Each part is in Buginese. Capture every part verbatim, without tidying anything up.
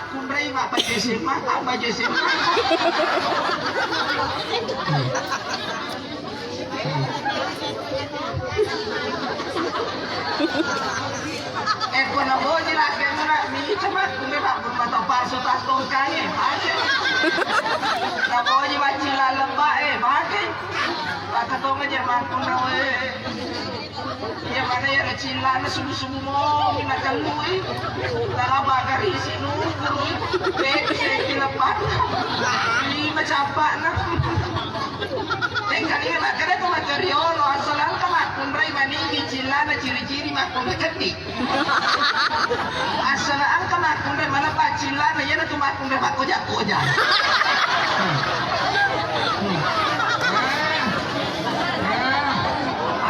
Kunrai mabbaju S M A, mabbaju S M A. Eh, ko naboji lakkainna, mita makkunrai mabburu mata palsu tas tongkangnge, aja. Naboji maccing laleng, Pak, eh, pakai. Maka tonga je makkunrai, eh. Iya, mana ya, cillana subu-subu mo, mina kellui. Tala bagarisi nukuru. Beki, beki lepas. Lima capakna. Engka iya, makkeda ko matu riolo, asal engka makkunrai manigi cillana ciri-ciri makkunrai keddi. Asal engka makkunrai mana paccillana, iyanatu makkunrai pakkoja-koja.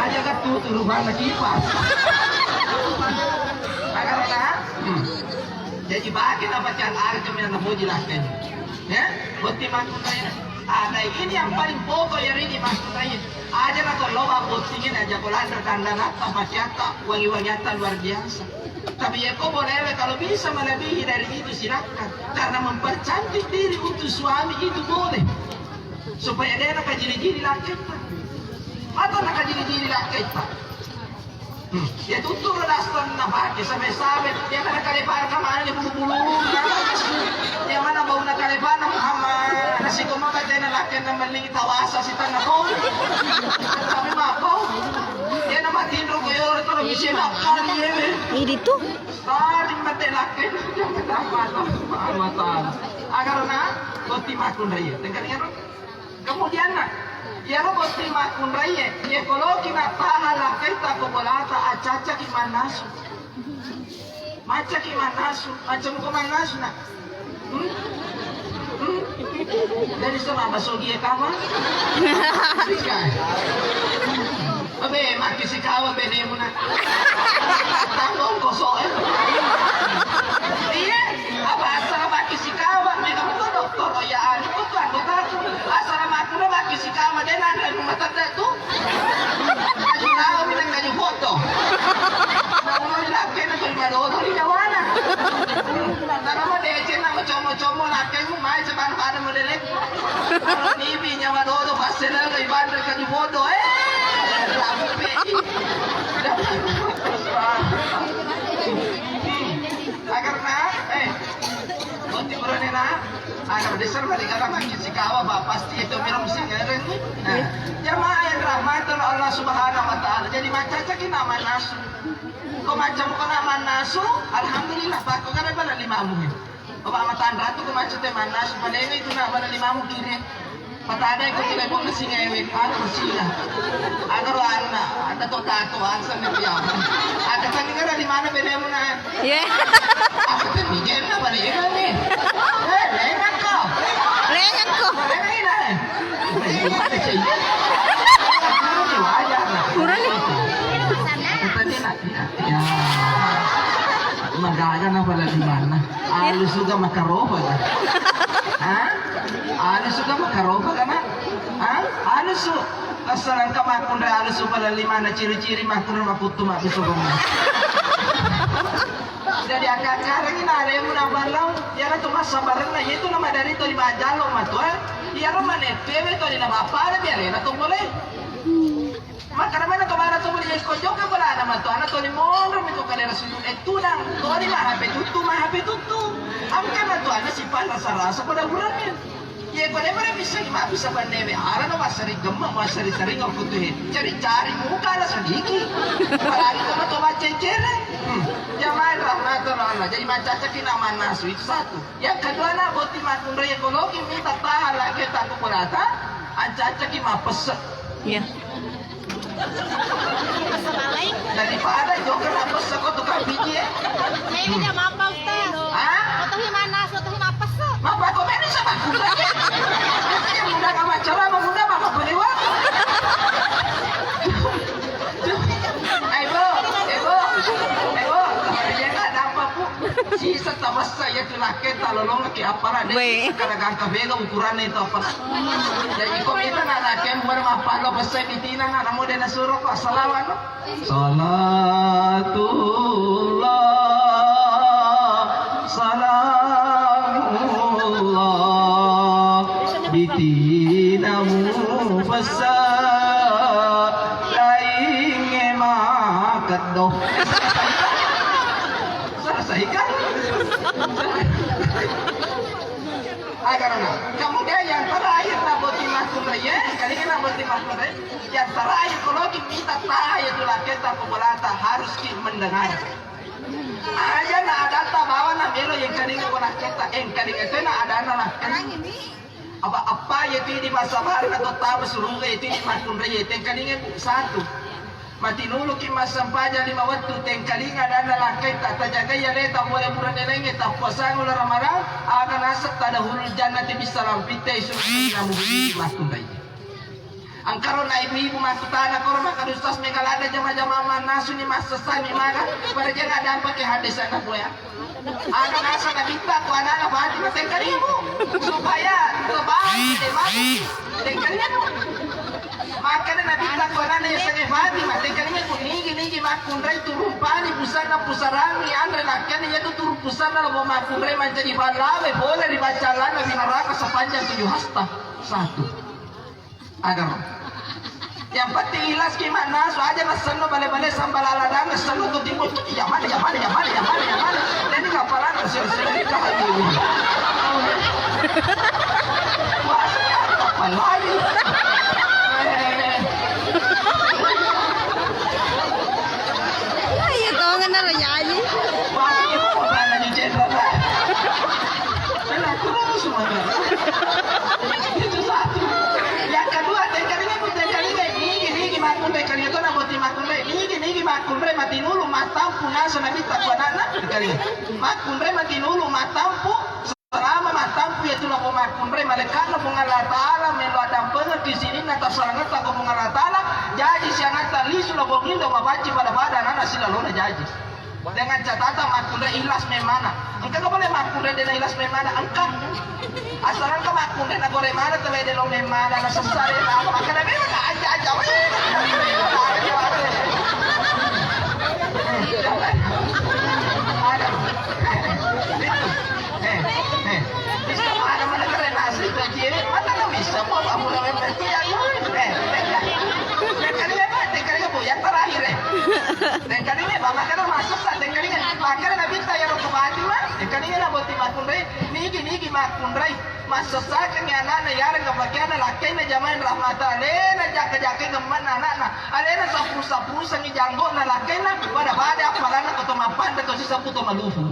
Aja ka tutu rupana kipas. Agarna, hmm. Jadi bagi apa can arca mina naboji lakkainna. Ya, botting makkunrai. Ada ini yang paling pokok ya, ini makkunrai. Aja na ko loba bottingin aja ko lanre tanda natta masiatta, wangi-wangiatta luar biasa. Tapi ya ko boleh kalau bisa melebihi dari itu silakan. Karena mempercantik diri untuk suami itu boleh. Supaya de nakajili-jili lakketta. Mata nakajili-jili lakketta. Hmm. Ya tuttu ro daster napake sabe-sabe. Ya kada kale para kamane bulu-bulu. Ya mana bau na kale para Muhammad. Nasi koma katena lakkainna melli tawasa sitanna kau. Tapi mabau. Ya nama tinro ko yoro tolo bisa nak kali ya. Ini tuh. Tadi mate lakkainna. Agar na botting makkunrai. Tengkar ya. Kemudianna, iyaro botting makkunraie, iya koloki nattaha lakkaitta ko bolata, accaccaki mannasu. Maccaki mannasu, macca muko mannasu, Nak? Hmm? Hmm? Jadi sama basogi e kawan? Sikai. Abe, maki sikawa benemu, Nak. Tanggung kosong, eh. Iya, apa asal maki sikawa, mega betul dokter, ya, anu, betul anggota. Asal makkunrai maki sikawa, de nanre rumah tangga tu. Kaju lao, minang kaju foto. Kalau dilakkena, kalau madono, di jawana. Karena mah deceng, nama como-como, lakkemu, mai ceban pada modelek. Kalau nibi nyawa dodo, pasena, iban kaju foto, eh, rampe. Agar na, eh, botting burane na, agar dasar mari kata makin sikawa, ba, pasti itu miro musim ngereng. Nah, jamaah yang rahmatan Allah Subhanahu wa Ta'ala. Jadi maccacaki na mannasu. Ko macam ko na mannasu, alhamdulillah, pakko kada bala limamu. Bapak Matan Ratu ko macam te mannasu, paling itu na bala limamu kiri. Patadai ko telepon na singewe, anu sila. Anu ro anna, ada to tato, ansa ne dia. Ada tadi kan di mana benemu na? Iya. Aku kan di jenna balik ini. Eh, lengan ko. Lengan ko. Lengan ini. Kurang. Tadi nak, ya. Magaga na bala di mana? Alusu ga makaroba ga? Ha? Alusu ga makaroba ga, Nak? Ha? Alusu. Asal engka makkunrai alusu bala limanna, ciri-ciri makkunrai maputtu mabbisu gomma. Jadi akkakareng na alemu na ballau, iyana tu massabarenna, iya tu na madari to di majjallo matu, eh. Iyaro manettewe to di na bappada biarena to boleh. Makkeda maneng to mana to muli jokka-jokka bolana matu, ana toli monro mi to kalera sujud, eh, tunang, toli mahape tuttu, mahape tuttu. Engka matu ana sifat rasa-rasa pada burannya. Ye ko debra bisa mabbissa bannewe, arana massari gemma, massari sering aku tuh. Cari-cari muka na sedikit. Apalagi ko matu baca cere. Hmm. Jamaah rahmatullah. Jadi maccacaki na mannasu itu satu. Yang kedua, na botting makkunrai, koloki mita taha lagi takut berata, ancaccaki mapesse. Iya. Daripada jokka na pesse ko tukang pijit, eh. Saya tidak mampu, Ustaz. Hah? Otohi mana, otohi mapesse. Mapa ko meni sama aku lagi. Yang muda sama ceramah, muda mama beriwa. Eh, Bu, eh, Bu, eh, Bu, iya, Kak, ada apa, Bu? Sisa tabessa iya tu lakketta lolongekki appara de. Weh. Kada gangka bega ukuranna itu appara. Jadi ko mita na lakkeng buana mappallo pessai pitina na namo de nasuro ko assalamualaikum. Salatullah salam Itinamu bessa laingnge makeddo. Selesaikan. Agarana. Kemudian yang terakhir, na boti makkunrai, ya, kali ini na boti makkunrai. Yang terakhir, kalau kita tahu itu laki tak kepala tak harus ki mendengar. Aja na adatta bawa na melo engkalinga ko lakketta, engkalinga tena adanna lakketta. Apa, apa ye tidi massabari na tottama suruga ye tidi makkunrai ye tengkalinga bu satu. Matinuluki massempajang lima wettu tengkalinga adanna lakketta, tajagai aleta pole bulan elengnge tappuasang uleng Ramalang, aga naseng tadahulul jannati bissalam pitta isu namu makkunrai. Engkaro na ibu-ibu makkutana koro makkeda, "Ustaz, mega ladde jama-jama mannasuni massessani maga, pada jangan dampake hadis anak gue ya." Aga naseng nabitta ko anakna Fatimah tengkaribu supaya terbang, terbang tengkaribu. Makanya nabitta ko anakna yasengnge Fatimah tengkaribu, nigi-nigi makkunrai turumpani pusana pusarangi anre lakkani yatu turu pusana labo makkunrai mancaji pallawe pole ri baccalana binaraka sepanjang tujuh hasta. Satu. Agama. Yang penting ikhlas ki makna, so aja nasenno bale-bale sambal ala dan nasenno tu timbul tu iya mana, iya mana, iya mana, iya mana, iya mana. Jadi ngapalan sering-sering kita lagi. Wah, apa lagi? Eh. Iya, tau ngenna lo nyanyi. Wah, apa lagi jenderal? Enak terus, Mama. Itu satu. Yang kedua, tengkalinga, Bu, tengkalinga. Nigi, nigi, makkunrai, kalinga tu, naboti makkunrai. Nigi, nigi, makkunrai, matinulu, matampu, naso, nabitta, ku anakna. Tengkalinga. Makkunrai, matinulu, matampu, selama matampu, ya, tu, lako makkunrai, malekatna, Puang Allah Ta'ala, melo adampengeng, kisininna, tasalangetta, ko Puang Allah Ta'ala, jaji, siangatta, lisu, lako ngindo, mabanci, pada-pada, anakna, silalona, jaji. Dengan catatan makkunrai ikhlas memmana. Engka ga boleh makkunrai dena ikhlas memmana? Engka. Asal engka makkunrai na gore mana tawwe delo memmana na sessare na apa? Makkeda memang na aja-aja weh. Ada. Eh, eh. Bisa mana-mana keren asli kecil. Mana na bisa mau kamu namanya berarti ya. Eh, eh, eh. Yang kali apa? Yang kali apa? Yang terakhir eh. Tengkalinga, ba, makkeda massessa, tengkalinga. Makkeda Nabitta iyaro ko Fatimah, tengkalinga na botting makkunrai, nigi, nigi makkunrai. Massessakengngi anakna, iyarega pakeanna, lakkainna jamain rahmata, alena jakka-jakkai gemmanna anakna, alena sappu-sappusengngi janggo'na lakkainna, pada-pada appalanna ko to mappanre to sisebbu to malufu.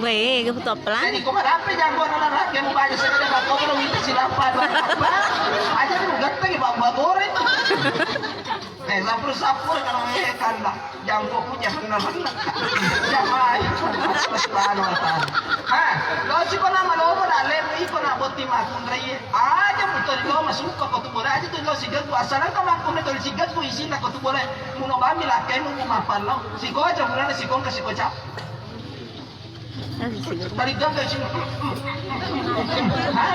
Weh, ga foto appalanna. Jadi ko marampe janggo'na lakkai mubaja sekali makkoro wita silapa dua apa. Aja mugattengngi bamba goreng. Eh, sampur-sampur kalau eh kanda. Jangkau punya bener-bener. Siapa aja. Subhanahu wa ta'ala. Ha, lo siko nama lo pada lemu iko na botting makkunrai. Aja muto lo masuk ke kotu bola aja tu lo sigegu asal engka makkunrai tu sigegu isinna kotu bola. Muno bami lakkaimu mu mapallo. Siko aja mulana siko engka siko cap. Tarigaga sini. Hah?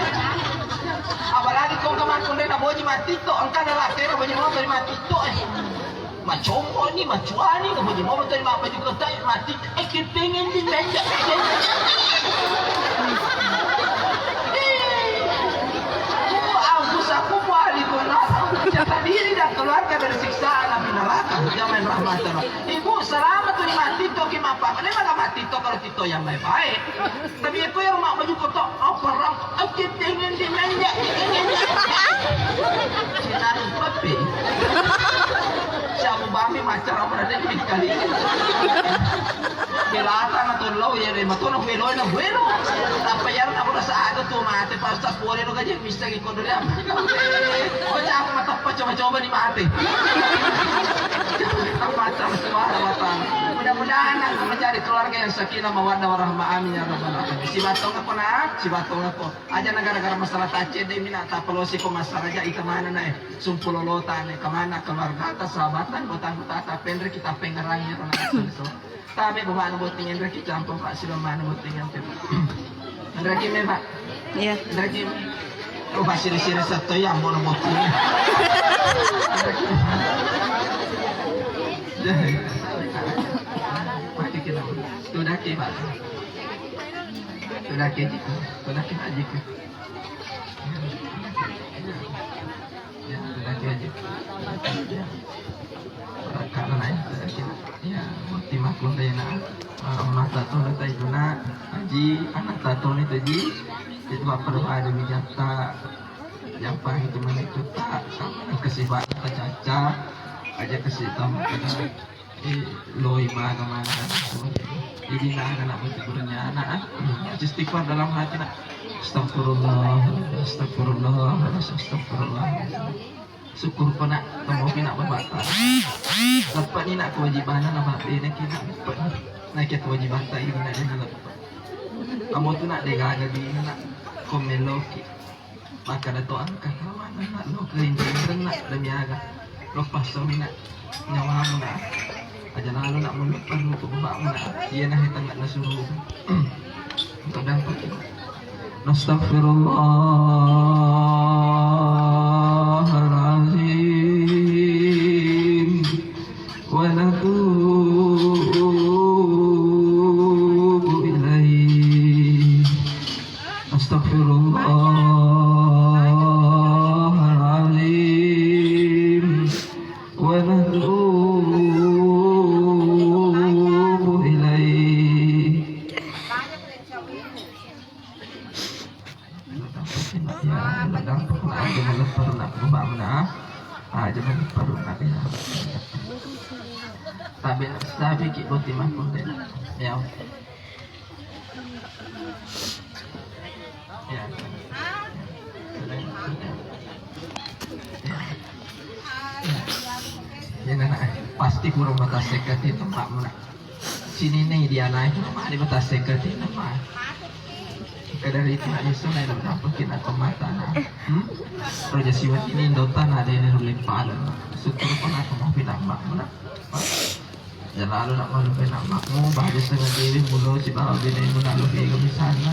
Apalagi kau kemarin kau na boji matitto, engka na lakero boji mau tadi matitto eh. Macombo ni, macuani, na boji mau tadi mau baju kotai mati. Eh, kepengen di meja. Aku, aku balik kau nasa. Jaga diri dan keluarga dari siksaan api neraka. Jangan rahmat Allah. Ibu, selama tu ni matitto ki mapa. Mana mana matitto kalau Toyang bae-bae. Tapi aku yang mak baju kotak, apa rang, aku pengen di meja. Kita lupa pe. Siapa bami macar apa ada di kali. Belata na tollo ya de matona kuelo na kuelo. Tapi ya na udah saat tu mate pas tak boleh lo gaji bisa ikut dulu apa. Kau jangan mata coba-coba ni mate. Mata suara mata. Mudah-mudahan nak menjadi keluarga yang sakinah mawaddah warahmah. Amin ya rabbal alamin. Sibatongako na, sibatongako. Aja na gara-gara masalah tacedde mina tapalosi ko massaraja ita mana na eh. Sumpulolota ne kemana keluarga ta sahabatan botang ta penre kita pengerangi ro na so. Tabe bumana botting enre kita ampun Pak silo mana botting yang pe. Enre ki me Pak. Iya. Enre ki. Oh, Pak siri-siri satu ya ambo na botting. Mati kita. Tuh daki Pak. Tuh daki jika. Tuh daki Pak jika. Barakka na naik. Ya, botting makkunraie na. Ammata toni taituna, aji, anakta toni taji. Itu apa ada wijatta. Jampa itu mana itu tak. Kasih bak caca. Aja kasih tamu kada. Eh, loi mana-mana. Jadi, nah, anak-anak berikutnya, anak, ah. Istighfar dalam hati, nak. Astagfirullah, astagfirullah, astagfirullah. Syukur ko, nak, temu ki, nak, bapak. Leppe ni, nak, kewajiban, nak, bapak, ini ki, nak, leppe. Nah, ki kewajiban tak ini, nak, ini leppe. Kamu tu, nak, degaga di ini, nak, komeloki. Makkeda to engka kawanna, nak, lo kerinreng, nak, demi aga. Lo passauni, nak, nyawamu, nak. Aja lalo, nak, mulleppa rupa bapakmu, nak. Iya, nah, tengah nasuru. Engka dampakki. Nastaghfirullahalazim. ونتوب إليه. أستغفر الله العظيم. ونتوب إليه. Ya, ladang pokok aja malepper nak berubah mana. Aja malepper nak ya. Tapi, tapi ki boti makun deh. Ya. Ya. Ya, nak, pasti kurang batas sekat itu, Pak, nak. Sini nih dia naik, cuma mari batas sekat ini, Pak. Kadari itu nak iso naik dapat kita kemata, nah. Hmm? Raja Siwa ini dota nak ada ini ruling paling. Syukur pun aku mau pindah, Pak, nak. Jalalu nak malu penak makmu, bahagia setengah dewi mulo sibawa bini mu nak lebih ke misalnya.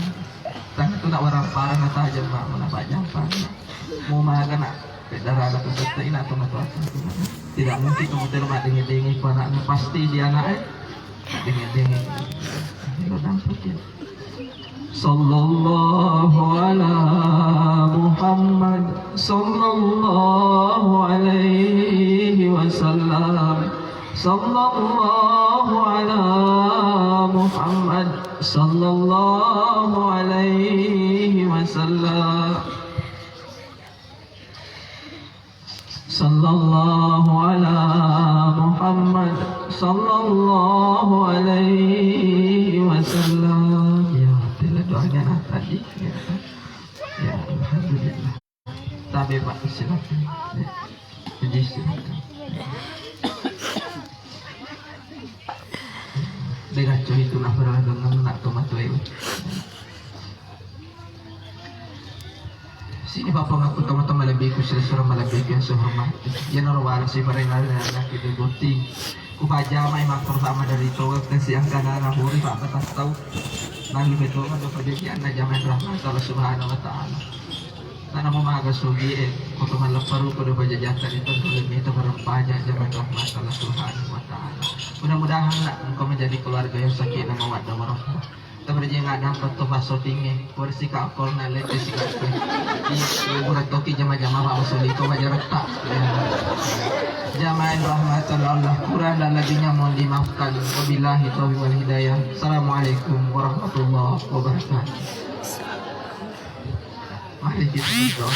Tapi tu nak warang parah nak tajam makmu nak bajang parah. Mu maga nak pedara nak tu sette ina tu matu aku. Tidak mungkin kamu terus mak dengi-dengi ku anakmu, pasti dia anak eh. Dengi-dengi. Lo nampak ya. صلى الله على محمد، صلى الله عليه وسلم، صلى الله على محمد، صلى الله عليه وسلم. صلى الله على محمد، صلى الله عليه وسلم. Ya, tidak doanya nah tadi. Ya, ya, alhamdulillah. Tapi Pak, silakan. Ya. Jadi silakan. Dengan itu nah pernah dengar nak tomat itu. Sini papa ngaku teman-teman lebih ku sira-sira malebbiku yang saya hormati. Iyanaro wala siparengal dan anak itu boti. Ku pajamai makkur sama dari toga ke siang kana na huri pak batas tau. Nang lebih toga do pajajian na jamai rahmat Allah Subhanahu wa Ta'ala. Karena mau maga sugi eh, ko to malepparu ko do pajajian tadi to lebih to bareng paja jamai rahmat Allah Subhanahu wa Ta'ala. Mudah-mudahan nak engkau menjadi keluarga yang sakinah mawaddah warahmah. Tabarajeng adang petto passotingnge, wersika akkorna lette sikatte. Iya, kuburan toki jama-jama Pak Musolito majaretta. Jamaah rahmatan Allah, kurang dan lebihnya mohon dimaafkan. Wabillahi taufiq wal hidayah. Assalamualaikum warahmatullahi wabarakatuh. Mari kita berdoa.